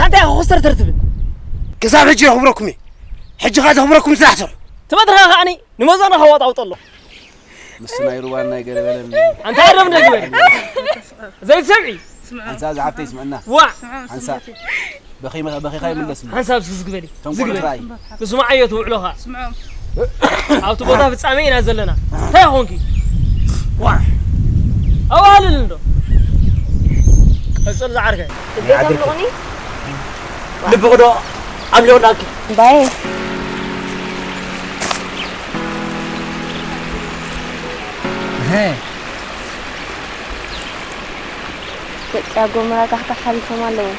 እንታይ እንታይ ኮስተር ተርትብል? ክሳብ ሕጂ የኽብረኩም እየ። ሕጂ ኸኣ ዘኽብረኩም ስራሕ ስርሑ። ትበድኻ ከዓኒ ንመዞና ከዋጣውጦ ኣሎ። ምስ ናይ ሩባን ናይ ገለበለን ኣንታ ኣረም ነግበል ዘይትሰምዒ። ሓንሳ ዝሓፍተይ ስምዕና። ዋ። ሓንሳ በኺ በኺኻ ይምለስ። ሓንሳብ እስኪ ዝግበሊ። ተንኮል ዝግበሊ። ትራይ። ንስማዓዮ ትውዕሎ ኸኣ። ኣብቲ ቦታ ፍጻሜ ኢና ዘለና። እንታይ ኾንኪ? ዋ። ኣዋልል እንዶ። ቀጽል ዝዓርከ። ልቢ ክዶ ኣምሊቑናኪ። ባይ። ደቂ ኣጎመራ ካሕካሕ ሓሊፎም ኣለዉ።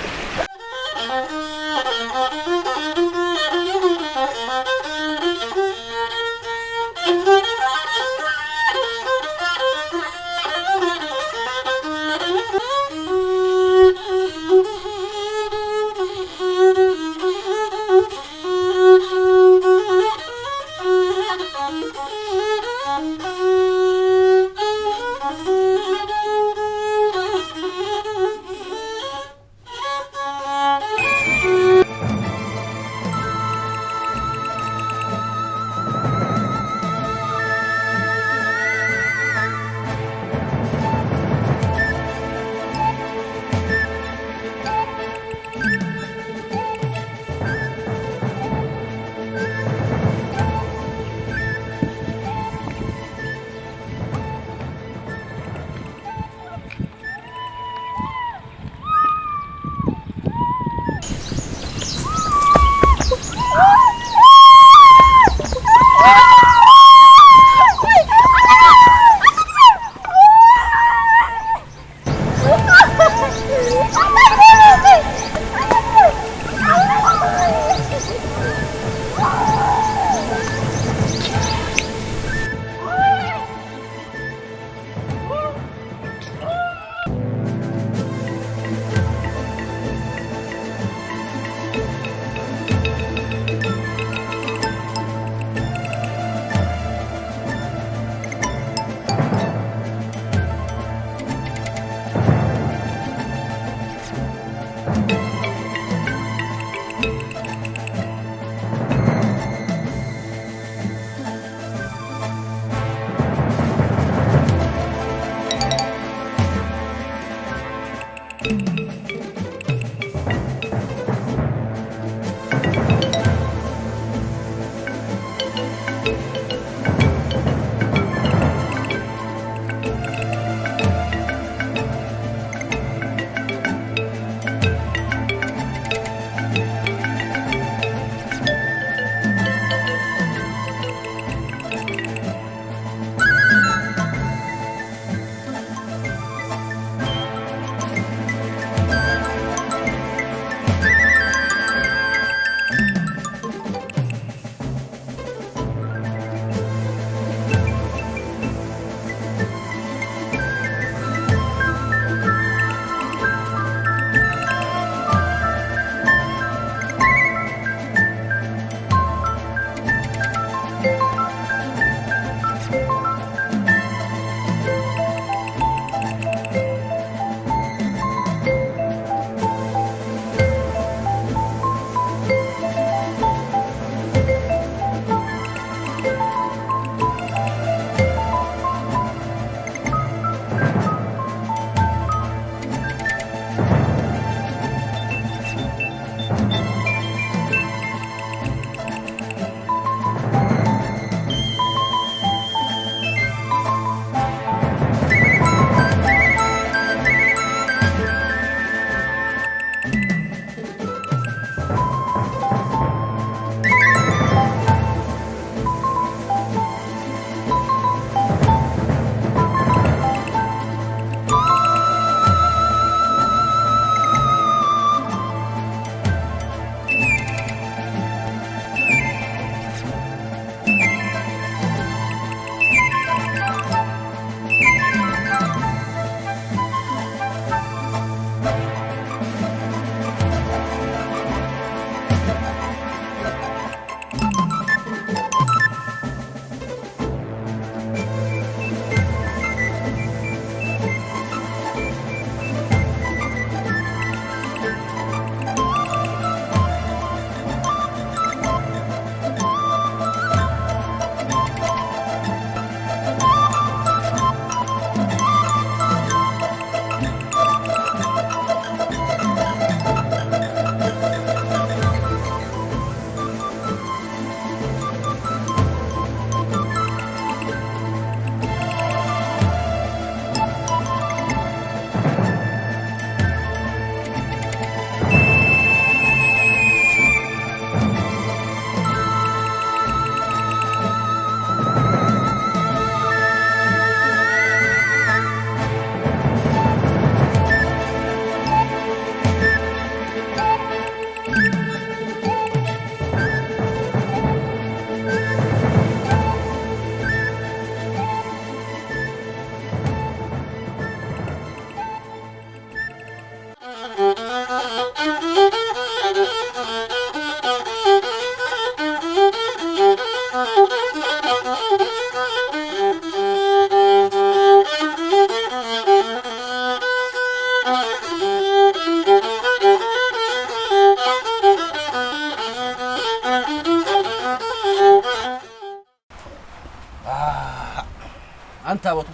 ኣንታ ቦቱ።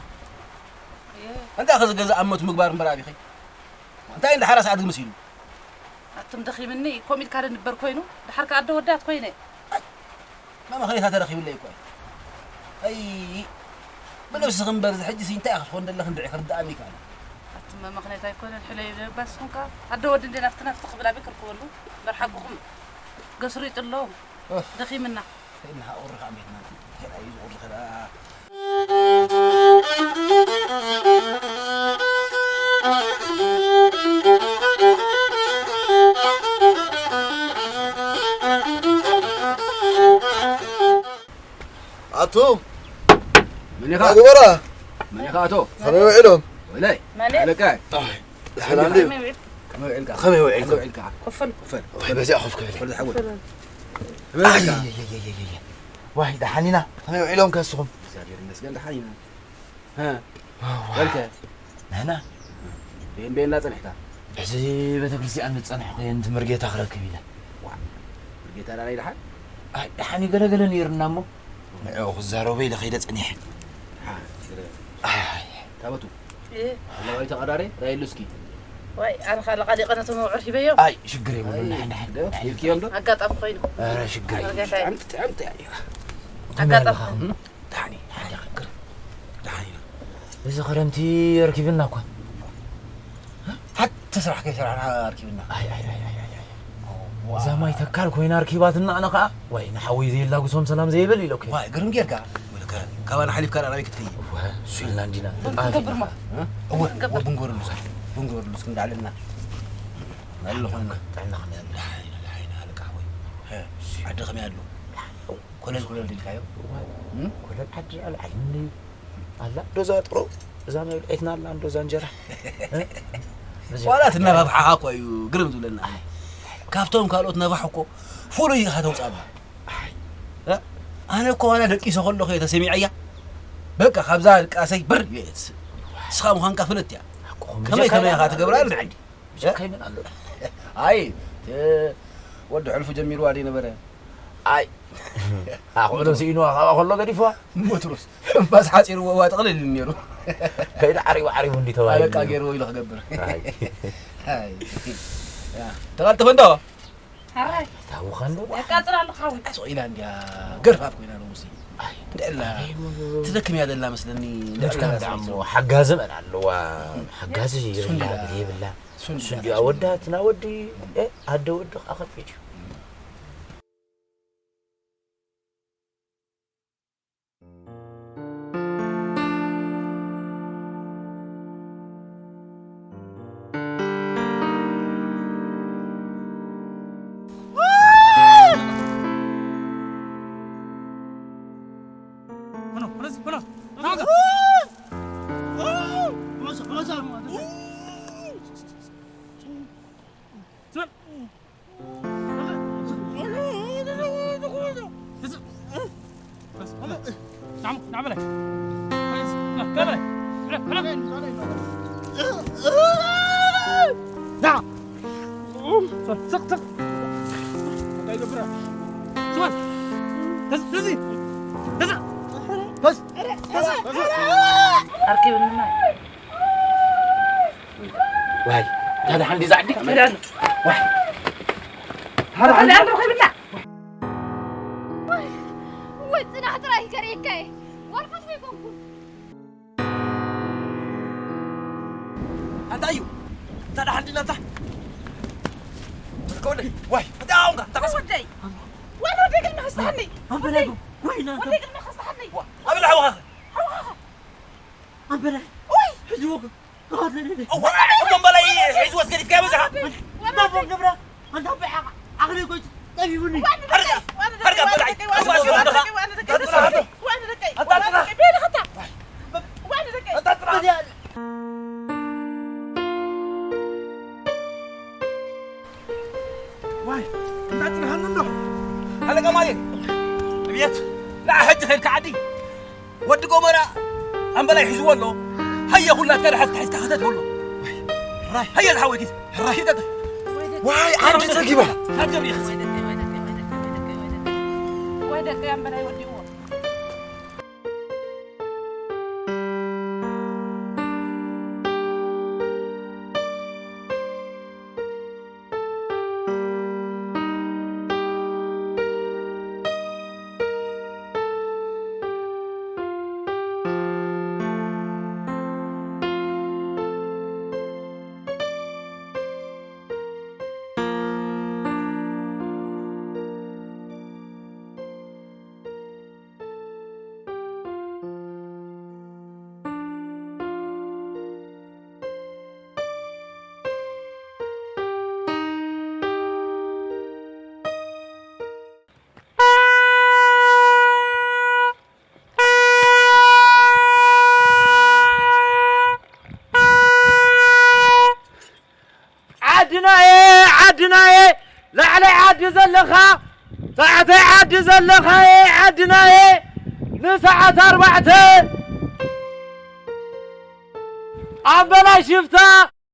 እንታይ ከዚ ገዛ ኣመቱ ምግባር እምበር ኣቢኸይ? እንታይ እንዳ ሓራ ሰዓት መሲሉ? ኣቱም ደኺምኒ፣ ኮም ኢልካ ዶ ንበር ኮይኑ? ድሓር ከኣ ኣደ ወዳት ኮይነ። መመኽነይታ ተረኺብለይ እኮ። ኣይ፣ ብነብስኺ እምበር፣ እዚ ሕጂ ሲ እንታይ ኢኻ ክትኾን ዘለኺ እንድዒ ክርድኣኒ ይከኣል። ኣቱም መመኽነይታ ኣይኮነን፣ ሕለዩ ለባስ ኹንካ። ኣደ ወዲ እንደ ናፍቲ ናፍቲ ክብል ኣበይ ክርከበሉ? እምበር ሓቅኹም። ገስሩ ይጥለዎም። ኡፍ። ደኺምና። ከይድና ቁሪ ከዓ ቤትና። ከይዳ እዩ ዝቁሪ ከይዳ። ኣቱ መን ኢኻ? ኣግበራ። መን ኢኻ ኣቶ? ከመይ ውዒሎም? ወላይ። ማለት? ኣለቃ። ኣይ፣ ሰላም ድዩ? ከመይ ውዒልካ? ከመይ ውዒልካ? ከመይ ውዒልካ? ኮፈል። ኮፈል። ወይ በዚኣ ኮፍ ክብል። ኮፈል ዝሓወል። ሰላም። ከመይ ውዒልካ? ኣይ፣ ኣይ፣ ኣይ፣ ኣይ፣ ኣይ። ዋይ፣ ደሓን ኢና። ከመይ ውዒሎም ከስኹም? እግዚኣብሔር ይመስገን፣ ደሓን ኢና። ሀ፣ ዋይ። በልከ? ንሕና? ቤን ቤንና ጸኒሕካ? ሕዚ ቤተክርስትያን ዝጸንሕኩ እየ፣ ነቲ መርጌታ ክረክብ ኢለ። ዋ፣ መርጌታ ዳናይ ደሓን? ኣይ፣ ደሓን ይገለገለ ነይርና እሞ፣ ንዕኡ ክዛረቦ ኢለ ከይደ ጸኒሐ። ደሓን፣ ይገለገለ። ኣይ። ታበቱ? እ? ኣለዋይ ተቐዳሪ፣ ራይሉ እስኪ። ዋይ፣ ኣነ ኻኣ ለቓሊቐ ነቶም ኣውዕር ሂበዮም። ኣይ፣ ሽግር የብሉን፣ ኣይ፣ ንሕና፣ ንሕና። ዶ? ሂብክዮም ዶ? ኣጋጣሚ ኮይኑ። ኧረ፣ ሽግር የብሉን። ኣጋጣሚ። ጥዕምቲ፣ ጥዕምቲ፣ ጥዕምቲ፣ እያ። ኣጋጣሚ። ደሓን፣ ሓደ ክክር። ደሓን ኢና። እዚ ክረምቲ ኣርኪብና እኳ። ሓንቲ ስራሕ ከይሰራሕና ኣርኪብና። ኣይ፣ ኣይ፣ ኣይ፣ ኣይ፣ ኣይ፣ ኣይ። እዋ። እዛ ማይ ተካል ኮይና ኣርኪባትና ኣነ ኸኣ፣ ዋይ፣ ንሓወይ ዘየላግሶም ሰላም ዘይብል ኢለ እኮ። ዋይ፣ ግርም ጌርካ። ወልከ፣ ካባና ሓሊፍካ ናበይ ክትከይድ? እወ፣ እሱ ኢልና እንዲና። ቡን ክንገብር እሞ። እ? እወ፣ ቡን ክንገብር። እወ፣ ቡን ግበርሉ እስኪ። ቡን ግበርሉ እስኪ እንዳዕለልና። ጥዕና ከመይ ኣሎ? ጥዕና ከመይ ኣሎ? ደሓን ኢና፣ ደሓን ኢና፣ ኣለቃ ሓወይ። ሀ፣ ዓዲ ከመይ ኣሎ? ኮለል ኮለል ኢልካዮ? እዋይ፣ እም? ኮለል ዓዲ ኣልዓል እንድዩ። ኣላ፣ ዶ እዛ ጥሮ፣ እዛ መብልዒትና ኣላ፣ እንዶ እዛ እንጀራ። እ? ዋላ እቲ ነፋፍሓኻ እኮ እዩ ግርም ዝብለና። ኣይ። ካብቶም ካልኦት ነፋሕ እኮ ፍሉይ ኢኻ ተውፅኣና። ኣይ። እ? ኣነ እኮ ዋላ ደቂሰ ከለኹ እየ ተሰሚዐያ። በቃ፣ ካብዛ ድቃሰይ ብር እየ ትስእ። ንስኻ ምዃንካ ፍልጥ እያ። ኣኮ፣ ከመይ ብጀካ ከመይ ኢኻ ኢኻ ትገብራ ትገብራ እንድዒ? ብጀካ ይመን ኣሎ። ኣይ፣ እቲ ወዲ ሕልፉ ጀሚርዋ ደይ ነበረ? ኣይ፣ ኣኽብሎ ስኢንዋ ካብኣ ከሎ ገዲፍዋ። ሞትሮስ ባስ ሓፂርዎ እዋ ጥቕልል ኢሉ ነይሩ። ከይዱ ዓሪቡ ዓሪቡ እንዲ ተባሂሉ ኣለቃ ነይሩ። ገይርዎ ኢሉ ክገብር። ኣይ። ኣይ። ያ፣ ተቐልጥፈ እንዶ? ሓራይ። ታውኻ እንዶ? የቃፅል ኣሎ ሓዊ። ስቕ ኢላ እንድያ ገርፋፍ ኮይና ሎምሲ። ኣይ። እንድዕላ ኣይ፣ ትደክም እያ ዘላ መስለኒ። እንድዕላ ልጅካ እንዳ ስቕ እሞ ሓጋዚ መን ኣለዋ? ሓጋዚ እሱ የብላ፣ እንድላ። የብላ። እሱ እንድላ እሱ እንድያ ስቕ ወዳ ኢላ። ትና ወዲ፣ እ፣ ኣደ ወዲ ከዓ ከፊት እዩ። ኣርኪብኒ ማይ። ዋይ፣ ታዲያ ሓንዲ ዛዕዲ? መዳን። ዋይ። ታዲያ ሓንዲ ኣንዶ ኸብላ። ወይ፣ ወይ፣ ጽናሕ ጥራይ ከርእየካ እየ። ጓርፋት ወይ ኮንኩ። ኣንታ እዩ። ታዲያ ሓንዲ ናታ። ወደይ። ዋይ፣ እንታይ ኣሁንካ? እንታይ ቀስ- ወደይ። ዋይ፣ ወደይ፣ ቅድሚ ክስታኒ። ኣንበላይ ወደይ። ወይና። ወደይ፣ ቅድሚ ክስታኒ። ዋ፣ ኣበላ ሓውኻ። ሓውኻ። ኣንበላይ። ወይ። ሕጂ ወግ- እዋ፣ እሞ እምበላይ ሒዙ ወስገዲፍካዮ በዚኻ? ወንድም፣ ወንድም፣ ንብረት፣ ኣንታ ብሓ-፣ ዓቕሊ እኮ ጠቢቡኒ። ኣርጋ፣ ኣርጋ በላይ፣ ቀስ በል፣ ቀስ በል፣ ቀስ በል። ዋይ፣ እንታይ ጽንሃኒ እንዶ? ኣለቃ ማሌ፣ እብየት፣ ንዓ ሕጂ ኸይድካ ዓዲ። ወዲ ጎመራ ኣምበላይ ሒዝዎ ኣሎ። ሃየ፣ ኩላትካ ድሓዝካ ሒዝካ ክተት በሎ። ራይ። ሃየ ዝሓወይ ግዜ። ራይ። ሂደት። ዋይ፣ ዓዲ ጸጊባ። ካብ ገብሪ ይኽስ። ወይ ደቀይ ኣምበላይ ወዲእዎ። ዓዲ ዘለኻ፣ ታሕተይ ዓዲ ዘለኻ፣ ዓድናየ፣ ንሰዓት ኣርባዕተ ኣብ በላይ ሽፍታ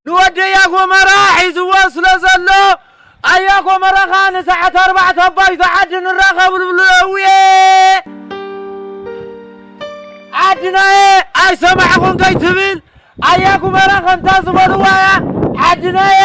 ንወደይ ኣጎመራ ሒዝዎ ስለ ዘሎ፣ ኣያ ጎመራኻ ንሰዓት ኣርባዕተ ኣብ ባይቶ ዓዲ ንራኸብሉ ብሎ እውየ። ዓድናየ ኣይሰማዕኹም ከይትብል፣ ኣያ ጎመራ ከምታ ዝበልዋ እያ። ዓድናየ።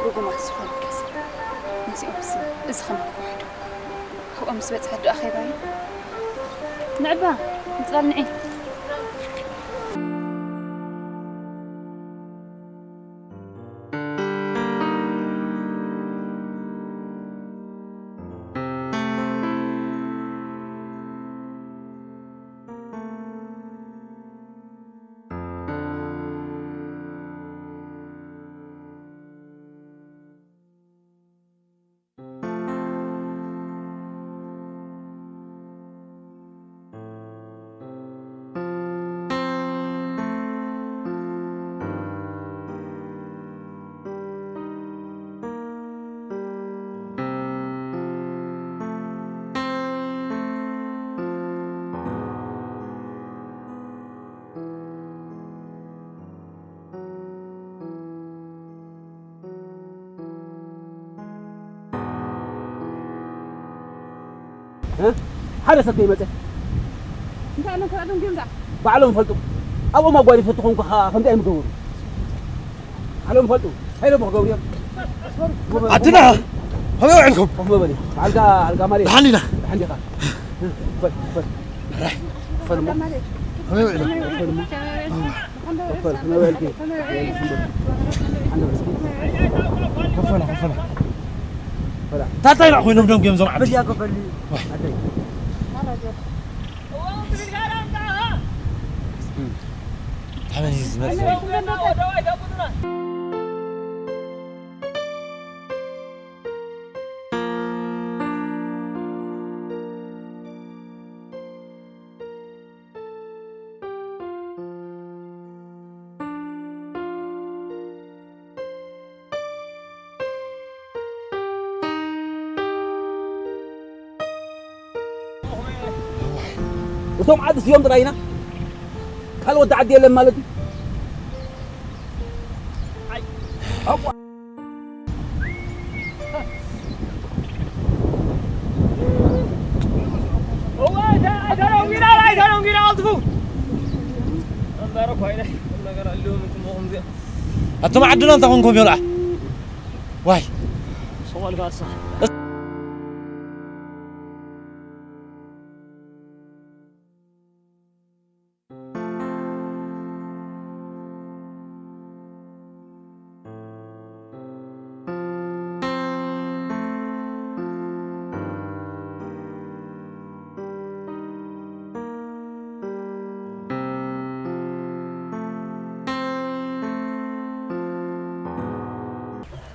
ርጉማት ዝኾኑ ገዛ፣ ምስኦምስ እዚ ከማን ክውሕዱ። ኣብኦም ምስ በጽሐት ዶ ኣኼባ እዩ? ንዕባ፣ ምጽላል ንዒ። እ? ሓደ ሰብ ከይመጸ። እንታይ ኣሎ፣ እንታይ ኣሎ፣ እንታይ ኣሎ? ባዕሎም ይፈልጡ። ኣብኦም ኣጓዲፈ ተኾንኩ ኸ-፣ ከምዚ ኣይምገበሩ። ባዕሎም ይፈልጡ። እንታይ ኢሎም ክገብሩ እዮም? ኣትና፣ ከመይ ውዒልኩም? ኮፍ በል። ኣልጋ፣ ኣልጋ ማለት። ደሓን ዲና? ደሓን ዲኻ? በል፣ በል። በል እሞ። ከመይ ውዒልኩም? በል እሞ። ታታይ ራ ኮይኖም ደንጎም ዞም ዓቢ። ዋይ። ታመን እዩ ዝመጽእ። እቶም ዓዲ ስዮም ጥራይ ኢና። ካልኦት ዓዲ የለን ማለት እዩ። ኣቶም ዓድና እንታይ ኮንኩም ይብልዓ? ዋይ።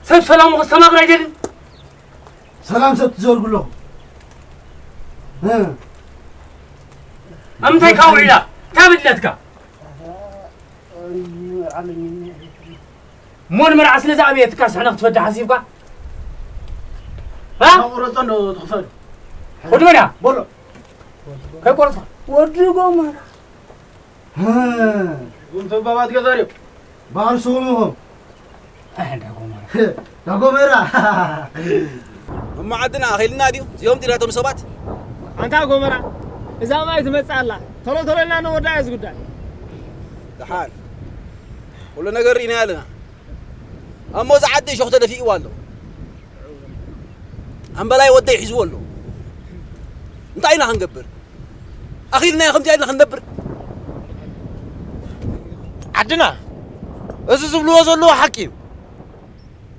ሰብ ሰላሙ ክስተማቕር ኣይደልን። ሰላም ሰብ ትዘርጉ ኣለኹ። እ። ኣብ ምንታይ ካብ ውዒላ? እንታይ በዲላትካ? እሞ ንመርዓ ስለ ዝኣበየትካ ስሕነ ክትፈዲ ሓሲብካ? እ? ቆረጾ እንዶ ትኽፈል። ወዲ መን እያ? ቦሎ። ከይቆረጽካ? ወዲ ጎመራ። እዞም ተባባት ገዛርዮም። በዓል ስኹም ኢኹም። ኣህ፣ እንዳ ጎመራ። እንዳ ጎመራ። እሞ ዓድና ኣኺልና ድዩ? እዚኦም ዲላቶም ሰባት? ኣንታ ጎመራ፣ እዛ ማይ ትመጽእ ኣላ። ቶሎ ቶሎ ኢልና ንወዳ እዚ ጉዳይ። ደሓን። ኩሉ ነገር ርኢናዮ ኣለና። እሞ እዚ ዓዲ እሾኽ ተደፊእዋ ኣሎ። ኣምበላይ ወደይ ሒዝዎ ኣሎ። እንታይ ኢና ክንገብር? ኣኺልናዮ ከምዚ ኢልና ክንነብር? ዓድና፣ እዚ ዝብልዎ ዘለዉ ሓቂ እዩ።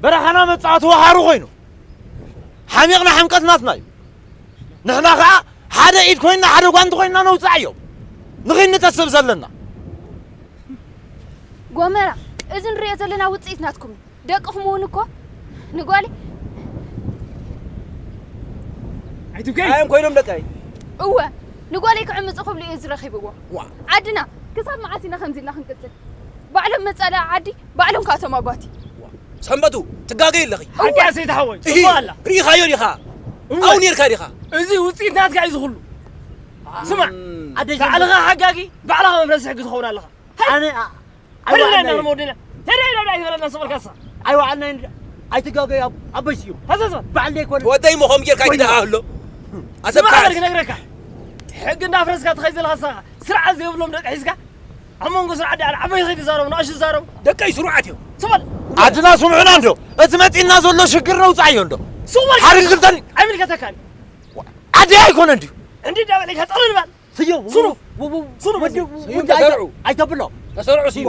በረኻና መጻወቲ ወሓሩ ኮይኑ፣ ሓሚቕና ሕምቀት ናትና እዩ። ንሕና ኸኣ ሓደ ኢድ ኮይንና፣ ሓደ ጓንቲ ኮይንና ነውጽኣዮም። ንኺድ ንተስብ ዘለና። ጎመራ፣ እዚ ንሪኦ ዘለና ውፅኢት ናትኩም እዩ። ደቅኹም እውን እኮ ንጓለይ ኣይትብከይ። ኣዮም ኮይኖም ደቃይ። እወ ንጓለይ ክዕምፁ ክብሉ እዩ ዝረኺብዎ። ዋ። ዓድና ክሳብ መዓስ ኢና ከምዚ ኢልና ክንቅፅል? ባዕሎም መፃልኢ ዓዲ ባዕሎም ካቶም ኣጓቲ። ሰንበቱ ትጋገይ ኣለኺ። ሓቂ ኣሰይቲ ሓወይ ጽቡቕ ኣላ። ርኢኻዮ ዲኻ? ኣብኡ ኔርካ ዲኻ? እዚ ውፅኢት ናትካ እዩ ዝኽሉ። ስማዕ ኣደይ ባዕልኻ ሓጋጊ ባዕልኻ መምረሲ ሕጊ ትኸውን ኣለኻ። ኣነ ሕልና ኢና ክንወድና። ተዳይ ዳዳ ኣይትበለና ስቕ ኢልካ ንስኻ። ኣይወዓልናይ ኣይትጋገዩ ኣቦይ ስዩም። ሃዘዘ በዓል ዘይኮነ። ወደይ ሞ ከምኡ ጌርካ ይድሃ ኣሎ። ኣሰብካ ስማዕ ክነግረካ ሕጊ እንዳፍረስካ ትኸይድ ዘለኻ ንስኻ ስርዓት ዘይብሎም ደቂ ሒዝካ ኣብ መንጎ ስርዓት ደኣ ዓበይቲ ከይትዛረቡ ንኣሽቱ ትዛረቡ። ደቀይ ስሩዓት እዮም። ስቕ በል። ዓድና ስምዑና እንዶ እቲ መፂእና ዘሎ ሽግር ነውፃዓዮ እንዶ። ስቕ በል። ሓርን ክልተን ኣይምልከተካን እዩ። ዓዲ ኣይኮነ እንድዩ። እንዲ እንዳበለ ከጠሉ ንበል። ስዮም ሱሩ። ሱሩ ወዲ ወዲ ተሰርዑ። ኣይተብሎ። ተሰርዑ ስዩ።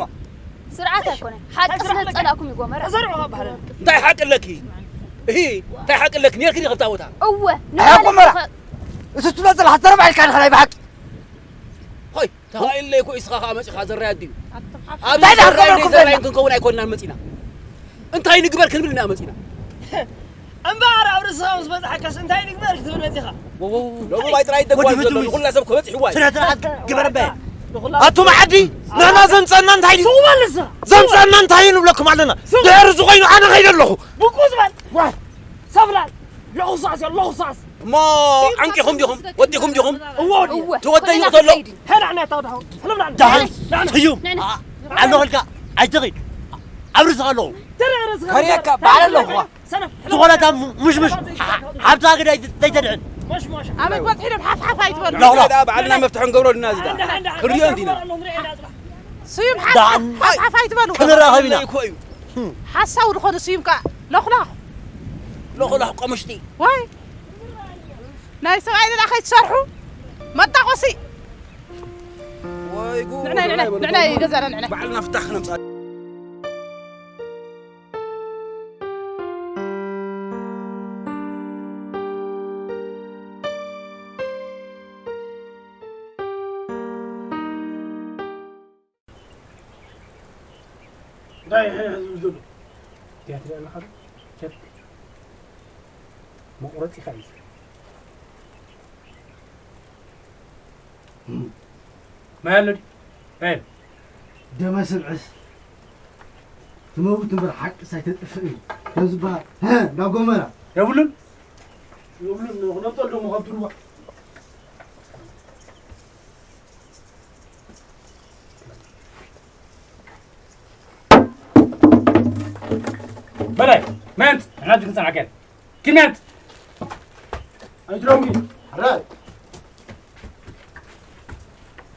ስርዓት ኣይኮነን ሓቂ ስለ ዝፀላእኩም እዩ ጎመራ። ተሰርዑ ካብ በሃል። እንታይ ሓቂ ኣለኪ? እሂ እንታይ ሓቂ ኣለኪ? ኔርኪ ዲኺ ኣብታ ቦታ? እወ ሓቂ ጎመራ። እቲ ትብሎ ዘለኻ ተረባዒልካ ዲኻ ናይ ብሓቂ? ሆይ ተኻኢለይ እኮ ኢስኻ ኸዓ መፂኻ ዘራይ ኣድዩ። ኣብዚ እንታይ ደኣ ዘራይ ክገብረልኩም ዘራይ ዘለና? ክንከውን ኣይኮንናን መፂና። እንታይ ንግበር ክንብል ኢና መፂና። እምበኣር ኣብ ርእስኻ ምስ በፅሓካስ እንታይ ንግበር ክትብል መፂኻ? ሎሚ ባይ ጥራይ ደጓል ዘሎ ንኹላ ሰብ ክበፅሕዋ እዩ። ስነ ስርዓት ግበር እምበ። ኣቱም ዓዲ ንሕና ዘምፀና እንታይ ድዩ? ትቕበል ንስኻ። ዘምፀና እንታይ እዩ ንብለኩም ኣለና። ድሕሪ ዝኾይኑ ኣነ ኸይደ ኣለኹ። ብቁ ዝበል ሰብላል ለቑሳስ እዮ ለቑሳስ። እሞ ዓንቂኹም ዲኹም ወዲኹም ዲኹም? እወ ወዲ እወ ትወደይ ይቕተሎ። ሄዳ ዕና ታውዳሁ ሰለምና ዳህል ስዩም ኣለኹልካ ኣይትኺድ ኣብ ርእስኻ ኣለኹ። ከርእየካ በዓል ኣለኹ። ዝኾነ እታ ሙሽሙሽ ሓብታ ግዳይ ዘይተድዕን። ኣበይ በፂሑ ዶም ሓፍሓፍ ኣይትበሉ። ሎቕሎቕ። በዓልና መፍትሒ ክንገብሮ ልና እዚ ደኣ ክንሪኦ እንዲና። ስዩም ሓፍሓፍ ኣይትበሉ። ክንራኸብ ኢና። ሓሳዊ ዝኾነ ስዩም ከዓ ሎኽላኽ። ሎኽላኽ ቆምሽጢ። ዋይ ናይ ሰብኣይ ደኣ ከይትሰርሑ መጣቆሲ። ወይ ጉድ። ንዕናይ ንዕናይ ንዕናይ ገዛና ንዕናይ። ባዕልና ፍታሕ ክነምፃ። እንታይ እዩ ዝብል ዘሎ? እዚኣ ትሪኣ ኣለኻ ዶ? ቸክ መቑረፂ ኢኻ እዩ። ማይ ኣሎ ድዩ? ማይ ኣሎ። ደመ ስብዕስ ትመውት እምበር ሓቅስ ኣይተጥፍእን እዩ። ከም ዝበሃል እንዳ ጎመራ የብሉን። የብሉን ክነምፀሉ ሞ ካብ ትርዋ። በላይ መን ንሕና እጅ ክንጸናከል ኪድ መን ኣይትረውጊ ሕራይ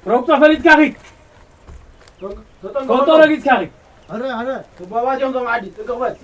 ረግጾ ፈሊጥካ ኺድ ተጠንቀቆ ረጊጽካ ኺድ ሕራይ ሕራይ ተባባትዮም ዞም ዓዲ ጥንቅቕ በል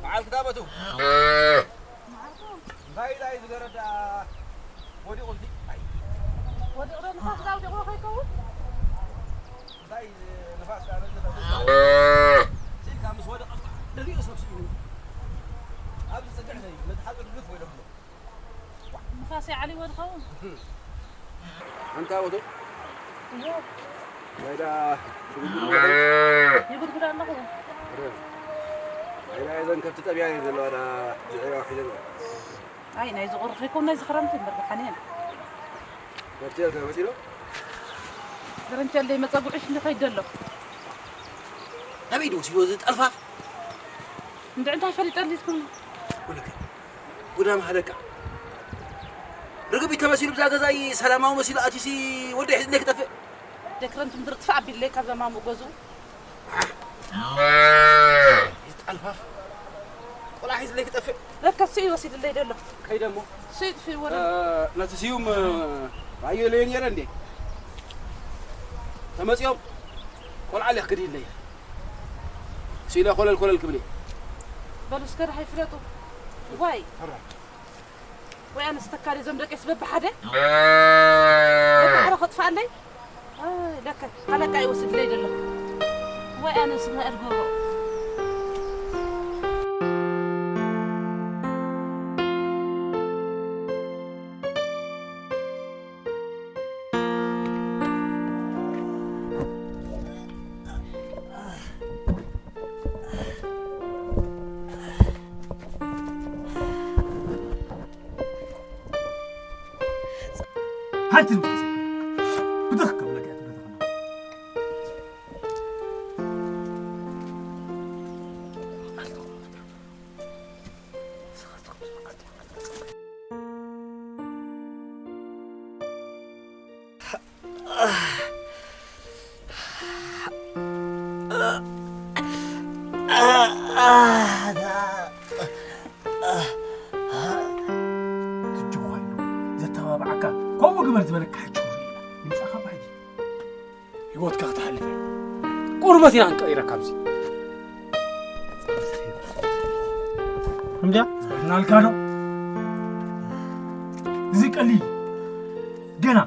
በዓል ክታበቱ እንታይ ኢላ እዩ ዝገረዳ ወዲቑ እንዲ ወዲቑ ዶ ንፋስ ዳውዲቑ ከይከውን እንታይ ንፋስ ዳበዘ ኢልካ ምስ ወደቐ ንሪኦ ሰብ ስኢኑ ኣብዚ ፅግዕ ነይ ነቲ ሓፂር ግፍ ወይ ደብሎ ንፋስ ይዓልዎ ዝኸውን ኣንታ ወዶ ናይዳ ይጉድጉድ ኣለኹ ናይዳ እዘን ከብቲ ጠብያ እየን ዘለዋ ዳ ዝዕዋ ሒዘን ኣይ ናይ ዝቑርኺ ኮም ናይ ዝኽረምቲ እምበር ብሓንየን ከብቲ የልካ መፂ ዶ ገረንቸለይ መፀጉዒሽ እንዲ ከይድ ዘሎ ኣበይ ዶ ወሲዶ እዚ ጠልፋፍ እንድዒ እንታይ ፈሊጠ ኣልትኩም ጉዳም ሃለቃ ርግቢት ተመሲሉ ብዛ ገዛይ ሰላማዊ መሲሉ ኣትዩሲ ወዲ ሒዝለይ ክጠፍእ። ደክረምቲ ምድሪ ጥፋእ ኣቢለይ ካብዛ ማሙእ ገዝኡ። ይጣልፋፍ። ቆልዓ ሒዝለይ ክጠፍእ። ለካ እሱ እዩ ወሲድለይ ደሎ። ከይደ እሞ። እሱ ይጥፍእ ወደ እ፣ ነቲ ስዩም፣ እ፣ ራእዮ ለዮ ነይረ እንዴ? ተመጺኦም ቆልዓ ለክ ክድይለይ። ስኢለ ኮለል ኮለል ክብል እየ። በሉ እስከ ደሓይ ፍለጡ። ዋይ። ሕራይ። ወይ ኣነስ ተካሊ እዞም ደቂስ በብሓደ በብሓደ ከጥፍኣለይ። ኣይ፣ ለከ ሃለቃ ይወስድለይ ደሎ። ወይ ኣነስ ምእርጎ። ሓንቲ ንጉስ ብድኽ ከብለካ እያ ትብለካ። ትጅ ኮይኑ ዘተባብዓካ ከምኡ ግበር ዝበለካ ሕጂ ይምጻኻ ባሕጂ። ህይወትካ ክትሓልፍ እያ። ቁርበት ኢና ክንቀይረካ ኣብዚ። እንድያ? እናልካ ዶ? እዚ ቀሊል ገና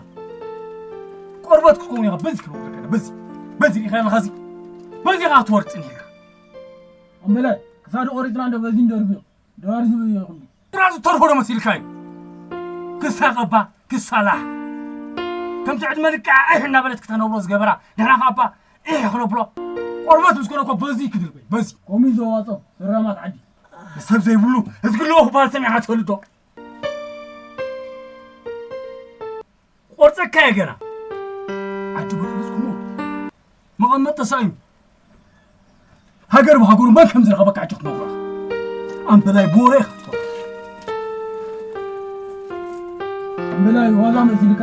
ቆርበት ክትከውን ኢኻ። በዚ ክነግረካ፣ በዚ፣ በዚ ሪኢኻ ኣለኻ፣ እዚ በዚ ኢኻ ክትወርድ ጽኒሕካ። ኣምበለ፣ ክሳዱ ቆሪጽና እንዶ በዚ እንደርብዮ። ደባሪ ዝብዮ ይኹን። ጥራዝ ተርፎ ዶ መሲልካ እዩ? ክሳቐባ፣ ክሳላሕ። ከምቲ ዕድመ ልክዓ እሕ እናበለት ክተነብሮ ዝገበራ፣ ድሕና ከኣባ እሕ ክነብሎ። ቆርበት ምስ ኮነ እኮ በዚ ክድል በይ፣ በዚ። ከምኡ እዩ ዘዋጾ፣ ስራማት ዓዲ። ሰብ ዘይብሉ፣ እዝግልዎ ክበሃል ሰሚዕካ ትፈልጥ ዶ? ቆርጸካ እየ ገና። ዓዲ በጥቢጥኩሞ መቐመጥ ተሳኢኑ። ሃገር ብሃገሩ መን ከም ዝረኸበካ ሕጂ ክትነግሮ ኢኻ። ኣምበላይ ብወረ ኢኻ ትፈልጦ። ኣምበላይ ዋዛ መሲልካ።